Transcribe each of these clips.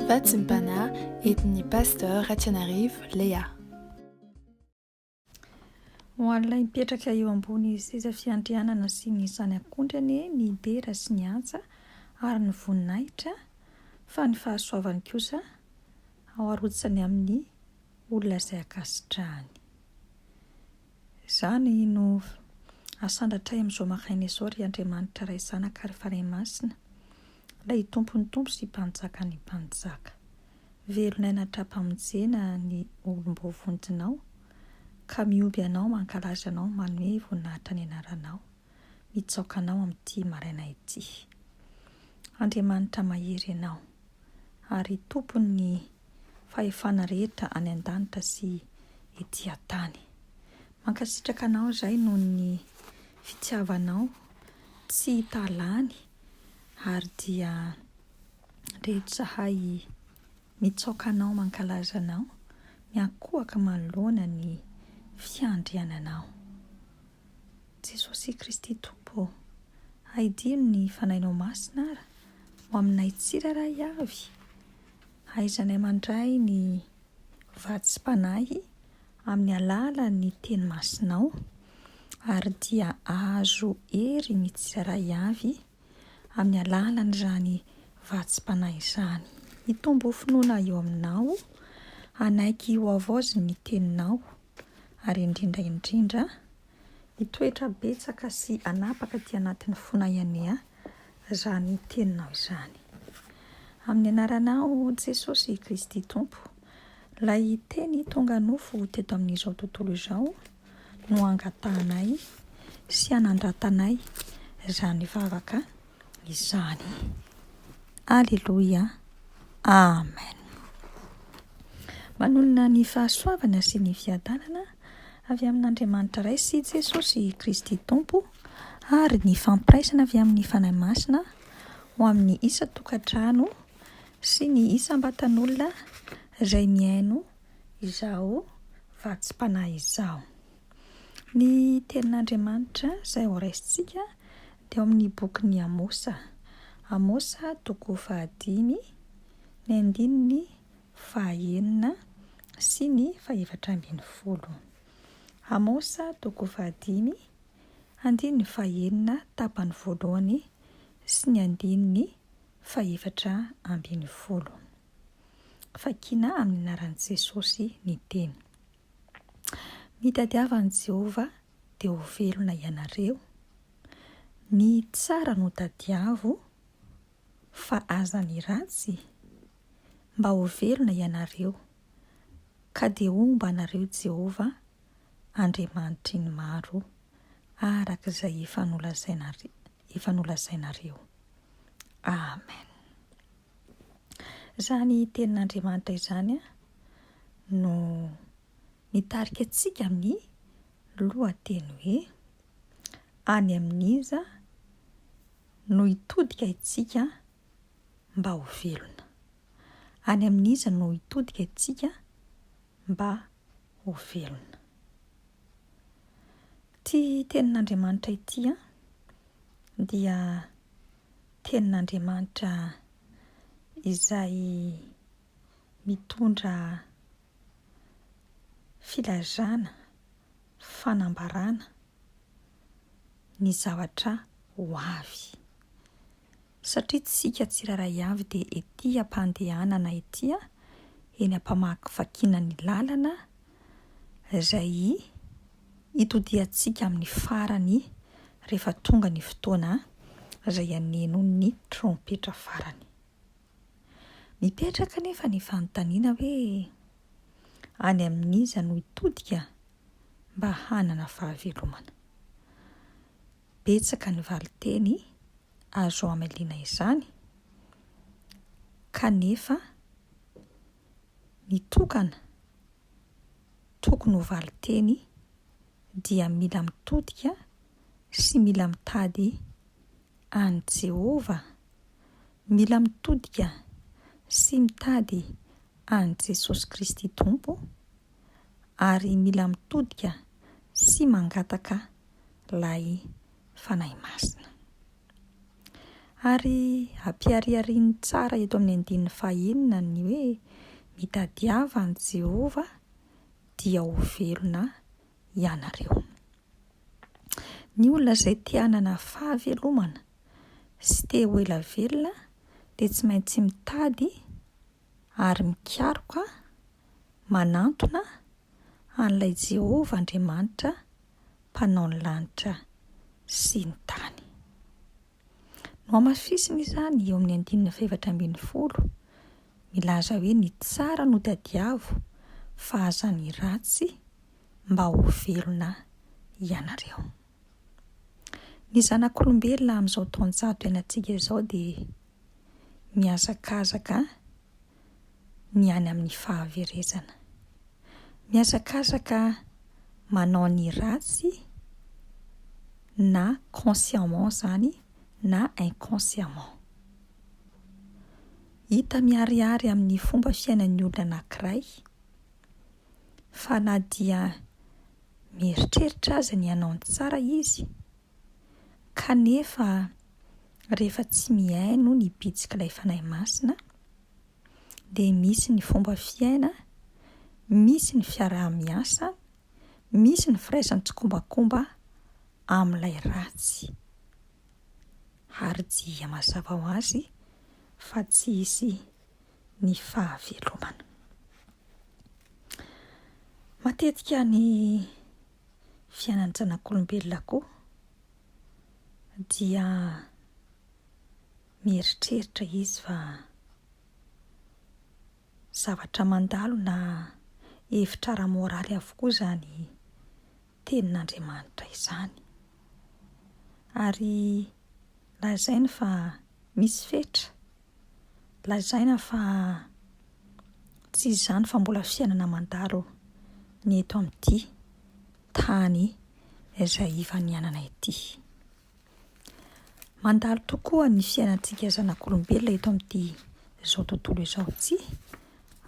Vatsim-panahy entin'ny Pasteur Ratianarivo Léa. Ho an'ilay mipetraka eo ambony seza fiandrianana sy ny Zanak'ondry anie ny dera sy ny antsa ary ny voninahitra, fa ny fahasoavany kosa arotsany amin'ny olona izay ankasitrahany. Izany no asandratray amin'izao maraina izao, ry Andriamanitra Ray Zanaka ary Fanahy Masina, ilay Tompon'ny Tompo sy Mpanjakan'ny Mpanjaka. Velon'aina hatrampamonjena ny olom-boavonjinao, ka mihoby Anao, mankalaza Anao, manome voninahitra ny anaranao, mitsaoka Anao amin'ity maraina ity. Andriamanitra mahery Ianao, ary Tompon'ny fahefana rehetra any an-danitra sy ety an-tany. Mankasitraka Anao izahay noho ny fitiavanao tsy hita lany ary dia rehetra izahay mitsaoka Anao, mankalaza Anao, miankohoka manoloana ny fiandriananao. Jesosy Kristy Tompo ô, aidino ny Fanahinao Masina ara ho aminay tsirairay avy, ahaizanay mandray ny vatsim-panahy amin'ny alalan'ny Teny Masinao, ary dia ahazo hery ny tsirairay avy amin'ny alalan'izany vatsim-panahy izany. Hitombo finoana eo aminao, hanaiky hohavaoziny ny Teninao, ary indrindra indrindra, hitoetra betsaka sy hanapaka aty anatin'ny fonay anie izany Teninao izany. Amin'ny anaranao Jesosy Kristy Tompo, ilay Teny tonga nofo teto amin'izao tontolo izao, no angatahanay sy anandratanay izany vavaka izany. Aleloia. Amen. Manonona ny fahasoavana sy ny fiadanana avy amin'Andriamanitra Ray sy Jesosy Kristy Tompo ary ny fampiraisana avy amin'ny Fanahy Masina ho amin'ny isan-tokantrano sy ny isam-batan'olona izay mihaino izao vatsim-panahy izao. Ny tenin'Andriamanitra izay horaisintsika dia ao amin'ny bokin'i Amosa. Amosa toko fahadimy, ny andininy fahaenina sy ny fahefatra ambin'ny folo. Amosa toko fahadimy, andininy fahenina tapany voalohany sy ny andininy fahefatra ambin'ny folo. Vakina amin'ny anaran'i Jesosy ny teny. Mitadiava an'i Jehovah dia ho velona ianareo. Ny tsara no tadiavo fa aza ny ratsy, mba ho velona ianareo, ka dia homba anareo Jehovah Andriamanitry ny maro, araka izay efa nolazainareo. Amen. Izany tenin'Andriamanitra izany no mitarika antsika amin'ny lohateny hoe any amin'iza no hitodika isika mba ho velona. Any amin'iza no hitodika isika mba ho velona. Ity tenin'Andriamanitra ity dia Tenin'Andriamanitra izay mitondra filazana, fanambarana ny zavatra ho avy. Satria tsika tsirairay avy dia ety am-pandehanana ety, eny am-pamakivakiana ny lalana izay hitodiantsika amin'ny farany rehefa tonga ny fotoana izay hanenon'ny trompetra farany. Mipetraka anefa ny fanontaniana hoe, any amin'iza no hitodika mba hanana fahavelomana? Betsaka ny valinteny azo hamaliana izany, kanefa ny tokana tokony ho valinteny dia mila mitodika sy mila mitady an'i Jehovah, mila mitodika sy mitady an'i Jesosy Kristy Tompo, ary mila mitodika sy mangataka ilay Fanahy Masina. Ary ampiharihariany tsara eto amin'ny andininy fahenina ny hoe mitadiava an'i Jehovah dia ho velona ianareo. Ny olona izay te hanana fahavelomana sy te ho ela velona dia tsy maintsy mitady ary mikaroka, manantona an'ilay Jehovah Andriamanitra Mpanao ny lanitra sy ny tany. Nohamafisiny izany eo amin'ny andininy fahefatra ambin'ny folo, milaza hoe ny tsara no tadiavo fa aza ny ratsy mba ho velona ianareo. Ny zanak'olombelona amin'izao taonjato iainantsika izao dia mihazakazaka ny any amin'ny fahaverezana. Mihazakazaka manao ny ratsy na consciemment izany na inconsciemment. Hita miharihary amin'ny fomba fiainan'ny olona anankiray fa na dia mieritreritra aza ny hanao ny tsara izy, kanefa rehefa tsy mihaino ny bitsik'ilay Fanahy Masina dia misy ny fomba fiaina, misy ny fiaraha-miasa, misy ny firaisan-tsikombakomba amin'ilay ratsy. Ary dia mazava ho azy fa tsy hisy ny fahavelomana. Matetika ny fiainan'ny zanak'olombelona koa dia mieritreritra izy fa zavatra mandalo na hevitra ara-moraly avokoa izany tenin'Andriamanitra izany. Ary lazainy fa misy fetra, lazaina fa tsy izany fa mbola fiainana mandalo ny eto amin'ity tany izay ivanianana ity. Mandalo tokoa ny fiainantsika zanak'olombelona eto amin'ity izao tontolo izao ity,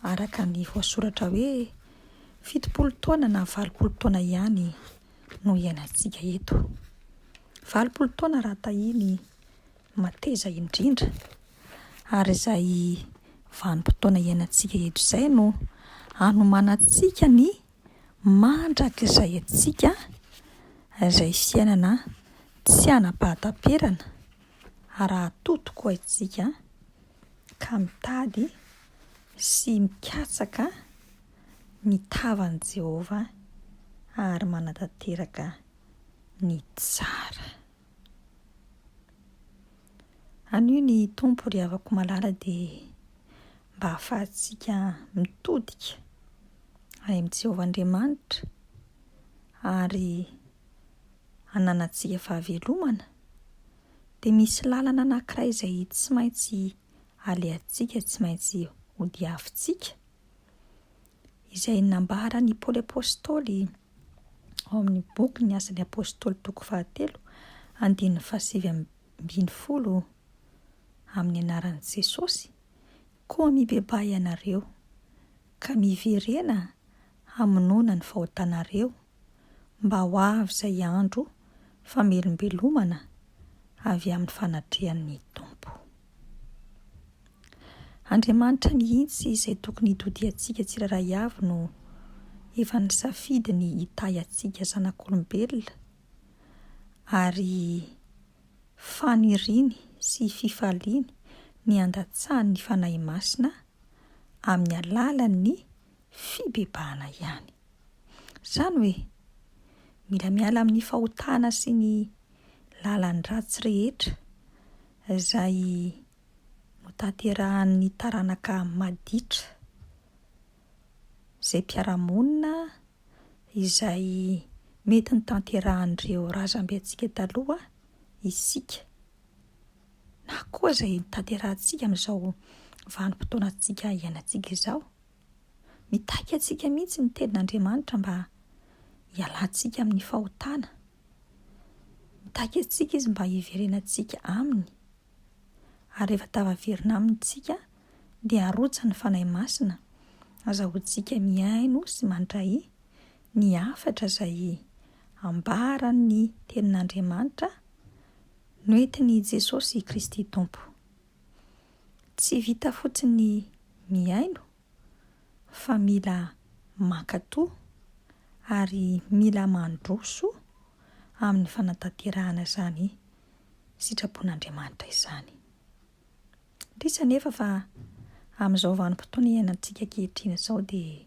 araka ny voasoratra hoe 70 taona na 80 taona ihany no iainantsika eto. 80 taona raha tahiny mateza indrindra, ary izay vanim-potoana iainantsika eto izay no anomanantsika ny mandrakizay antsika, izay fiainana tsy hanam-pahataperana raha toa tokoa isika ka mitady sy mikatsaka ny tavan'i Jehovah ary manatanteraka ny tsara. Anio ny Tompo ry havako malala dia mba hahafahantsika mitodika any amin'i Jehovah Andriamanitra ary hananantsika fahavelomana dia misy lalana anankiray izay tsy maintsy alehantsika, tsy maintsy hodiavintsika, izay nambaran'i Paoly Apostoly ao amin'ny bokin'ny Asan'ny Apostoly toko fahatelo andininy fahasivy ambin'ny folo amin'ny anaran'i Jesosy, koa mibebaha ianareo ka miverena hamonoana ny fahotanareo mba ho avy izay andro famelombelomana avy amin'ny fanatrehan'ny Tompo. Andriamanitra mihitsy izay tokony hitodiantsika tsirairay avy no efa nisafidy ny hitahy antsika zanak'olombelona ary faniriany sy fifaliany ny handatsahany ny Fanahy Masina amin'ny alalan'ny fibebahana ihany. Izany hoe, mila miala amin'ny fahotana sy ny lalan-dratsy rehetra izay notanterahan'ny taranaka maditra, izay mpiara-monina, izay mety notanterahan'ireo razambentsika taloha isika, na koa izay notanterahantsika amin'izao vanim-potoanantsika iainantsika izao. Mitaky antsika mihitsy ny Tenin'Andriamanitra mba hialantsika amin'ny fahotana. Mitaky antsika Izy mba hiverenantsika Aminy. Ary rehefa tafaverina Aminy isika dia arotsany ny Fanahy Masina, azahoantsika mihaino sy mandray ny hafatra izay ambaran'ny Tenin'Andriamanitra. noentin'i Jesosy Kristy Tompo. Tsy vita fotsiny ny mihaino fa mila mankatò ary mila mandroso amin'ny fanatanterahana izany sitrapon'Andriamanitra izany. Indrisy anefa fa amin'izao vanim-potoana iainantsika ankehitriny izao dia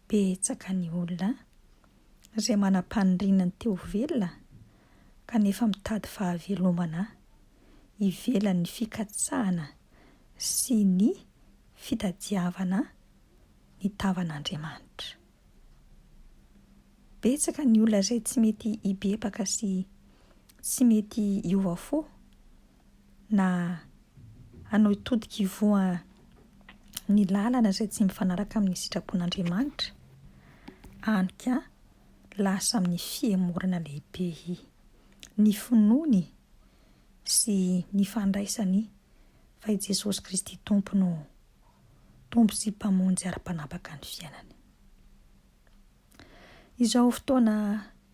betsaka ny olona izay manam-paniriana ny te ho velona kanefa mitady fahavelomana ivelan'ny fikatsahana sy ny fitadiavana ny tavan'Andriamanitra. Betsaka ny olona izay tsy mety hibebaka sy tsy mety hiova fo na hanao hitodika hivoha ny lalana izay tsy mifanaraka amin'ny sitrapon'Andriamanitra, hany ka lasa amin'ny fihemorana lehibe ny finoany sy ny fandraisany fa i Jesosy Kristy Tompo no Tompo sy Mpamonjy ary Mpanapaka ny fiainany. Izao fotoana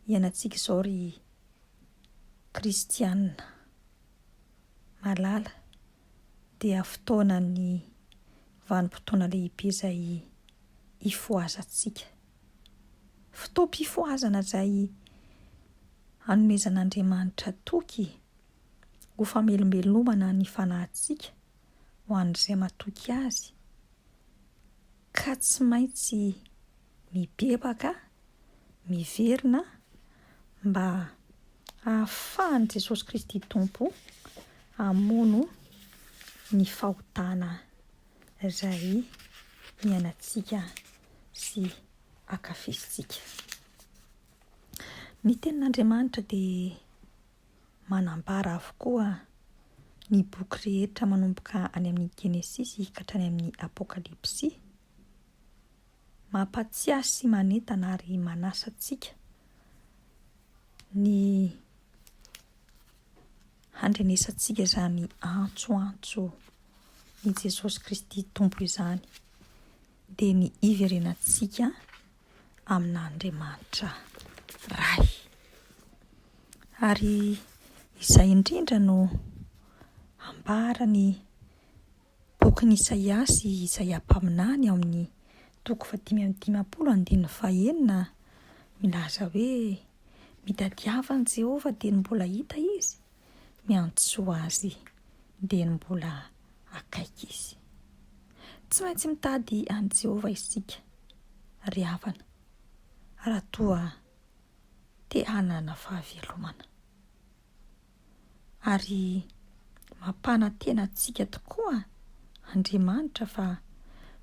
iainantsika izao ry Kristiana malala dia fotoanan'ny vanim-potoana lehibe izay hifohazantsika. Fotoam-pifohazana izay hanomezan'Andriamanitra toky ho famelombelomana ny fanahintsika ho an'izay matoky Azy ka tsy maintsy mibebaka, miverina mba hahafahan'i Jesosy Kristy Tompo hamono ny fahotana izay niainantsika sy ankafizintsika. Ny Tenin'Andriamanitra dia manambara avokoa ny boky rehetra manomboka any amin'ny Genesisy ka hatrany amin'ny Apokalypsy. Mampahatsiahy sy manentana ary manasa antsika ny handrenesantsika izany antsoantso i Jesosy Kristy Tompo izany, dia ny hiverenantsika amin'Andriamanitra Ray. Ary izay indrindra no ambaran'ny bokin'i Isaia sy Isaia mpaminany ao amin'ny toko fahadimy amby dimampolo andininy fahenina milaza hoe, Mitadiava an'i Jehovah dia ny mbola hita izy, miantsoa azy dia ny mbola akaiky izy. Tsy maintsy mitady an'i Jehovah isika, ry havana, raha toa te hanana fahavelomana. Ary mampanantena antsika tokoa Andriamanitra fa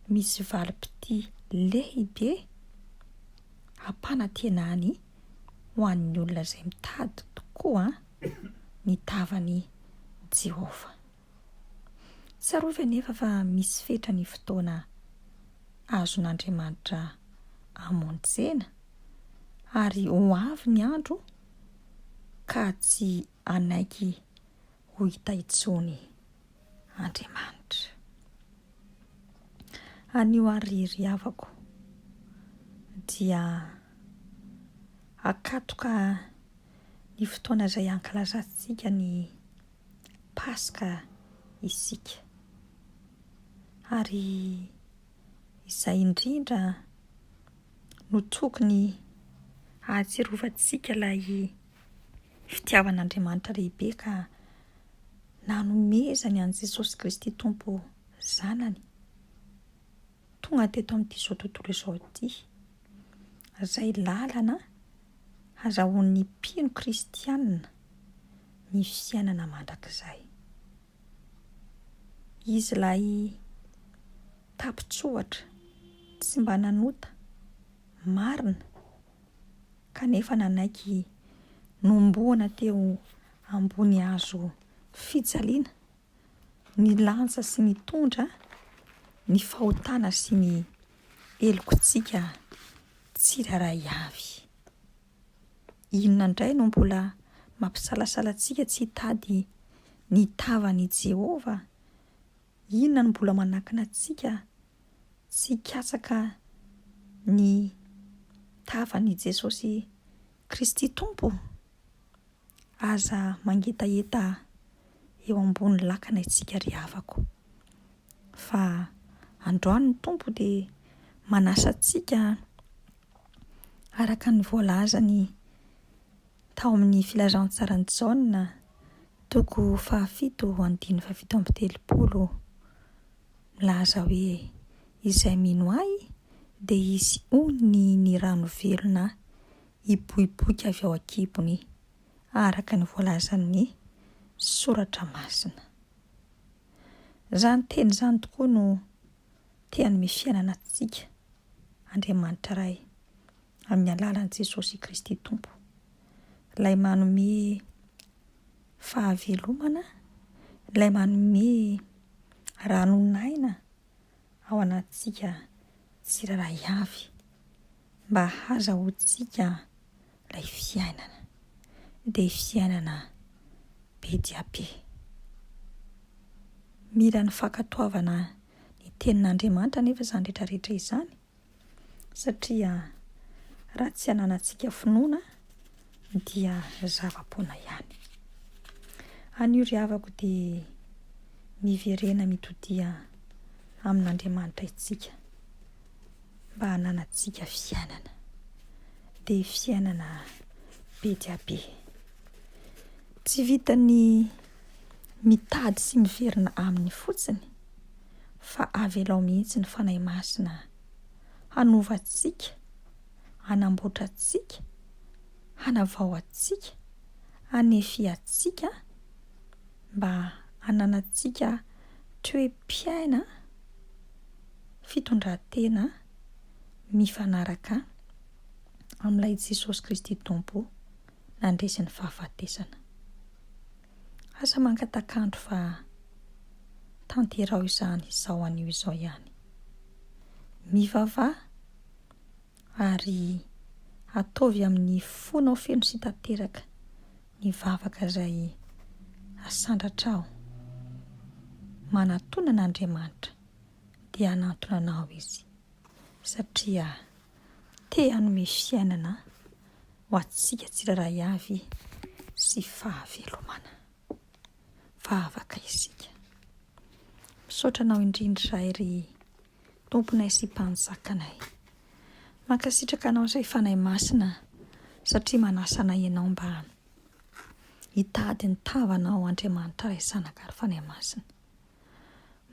misy valim-pitia lehibe hampanantenany ho an'ny olona izay mitady tokoa ny tavan'i Jehovah. Tsarovy anefa fa misy fetra ny fotoana azon'Andriamanitra hamonjena, ary ho avy ny andro ka tsy hanaiky ho hita intsony Andriamanitra. Anio àry ry havako dia akatoka ny fotoana izay hankalazantsika ny Paska isika. Ary izay indrindra no tokony hahatsiarovantsika ilay fitiavan'Andriamanitra lehibe ka nanomezany an'i Jesosy Kristy Tompo Zanany tonga teto amin'ity izao tontolo izao ity, izay lalana hazahoan'ny mpino kristianina ny fiainana mandrakizay. Izy ilay tapitsohatra tsy mba nanota, marina, kanefa nanaiky nohomboana teo ambony hazo fijaliana, nilanja sy nitondra ny fahotana sy ny helokontsika tsirairay avy. Inona indray no mbola mampisalasala antsika tsy hitady ny tavan'i Jehovah? Inona no mbola manakana antsika tsy hikatsaka ny tavan'i Jesosy Kristy Tompo? Aza mangetaheta eo ambony lakana isika ry havako, fa androany ny Tompo dia manasa antsika araka ny voalazany tao amin'ny Filazantsaran'i Jaona, toko fahafito andininy fahafito amby telopolo, milaza hoe, Izay mino Ahy dia hisy ony ny rano velona hiboiboika avy ao an-kibony, araka ny voalazan'ny Soratra Masina. Izany teny izany tokoa no te hanome fiainana antsika Andriamanitra Ray amin'ny alalan'i Jesosy Kristy Tompo, ilay manome fahavelomana, ilay manome ranon'aina ao anatintsika tsirairay avy mba hahazahoantsika ilay fiainana, dia fiainana be dia be. Mila ny fankatoavana ny tenin'Andriamanitra anefa izany rehetra rehetra izany, satria raha tsy ananantsika finoana dia zava-poana ihany. Anio ry havako dia miverena mitodia amin'Andriamanitra isika mba hananantsika fiainana, dia fiainana be dia be. Tsy vitan'ny mitady sy miverina aminy fotsiny fa avelao mihitsy ny Fanahy Masina hanova antsika, hanamboatra antsika, hanavao antsika, hanefy antsika mba hananantsika toe-piaina, fitondran-tena mifanaraka amin'ilay Jesosy Kristy Tompo nandresy ny fahafatesana. Aza mangatak'andro fa tanteraho izany izao anio izao ihany. Mivavaha ary ataovy amin'ny fonao feno sy tanteraka ny vavaka izay asandratrao. Manatona an'Andriamanitra dia hanantona anao Izy satria te hanome fiainana ho antsika tsirairay avy sy fahavelomana. Vavaka isika. Misaotra anao indrindra izahay ry Tomponay sy Mpanjakanay. Mankasitraka anao izay Fanahy Masina satria manasa anay ianao mba hitady ny tavanao Andriamanitra Ray Zanaka ary Fanahy Masina.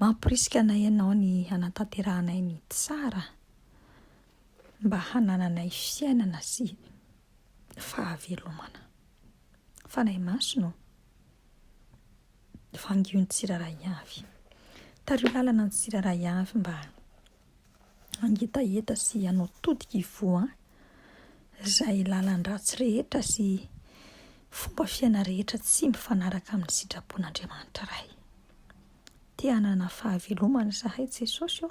Mamporisika anay ianao ny hanatanterahanay ny tsara mba hanananay fiainana sy fahavelomana. Fanahy Masina ô, vangio ny tsirairay avy. Tariho lalana ny tsirairay avy mba hangetaheta sy hanao todika ivoha izay lalan-dratsy rehetra sy fomba fiaina rehetra tsy mifanaraka amin'ny sitrapon'Andriamanitra Ray. Te hanana fahavelomana izahay Jesosy ô,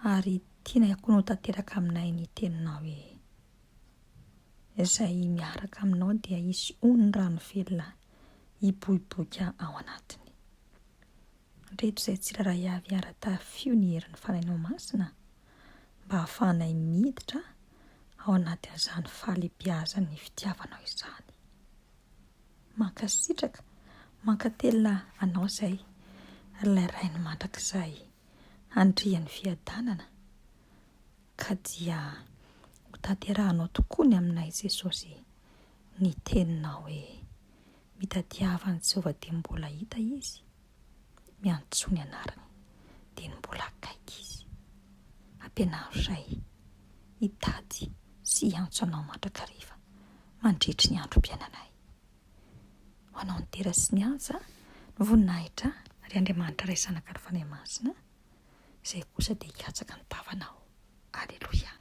ary tianay koa ny ho tanteraka aminay ny teninao hoe, Izay miaraka aminao dia hisy ony rano velona hiboiboika ao anatiny. Ndreto izay tsirairay avy hiara-tafio ny herin'ny Fanahinao Masina mba hahafahanay miditra ao anatin'izany fahalehibiazan'ny fitiavanao izany. Mankasitraka, mankatelina Anao izay, ry ilay Rain'ny mandrakizay, Andrian'ny fiadanana, ka dia ho tanterahanao tokoa ny aminay Jesosy ny teninao hoe mitadiava an'i Jehovah dia mbola hita izy, miantsoa ny anarany dia ny mbola akaiky izy. Ampianaro izahay hitady sy hiantso anao mandrakariva mandritry ny androm-piainanay. Ho anao ny dera sy ny haja, ny voninahitra, ry Andriamanitra Ray Zanaka ary Fanahy Masina. Izay kosa dia hikatsaka ny tavanao. Aleloia.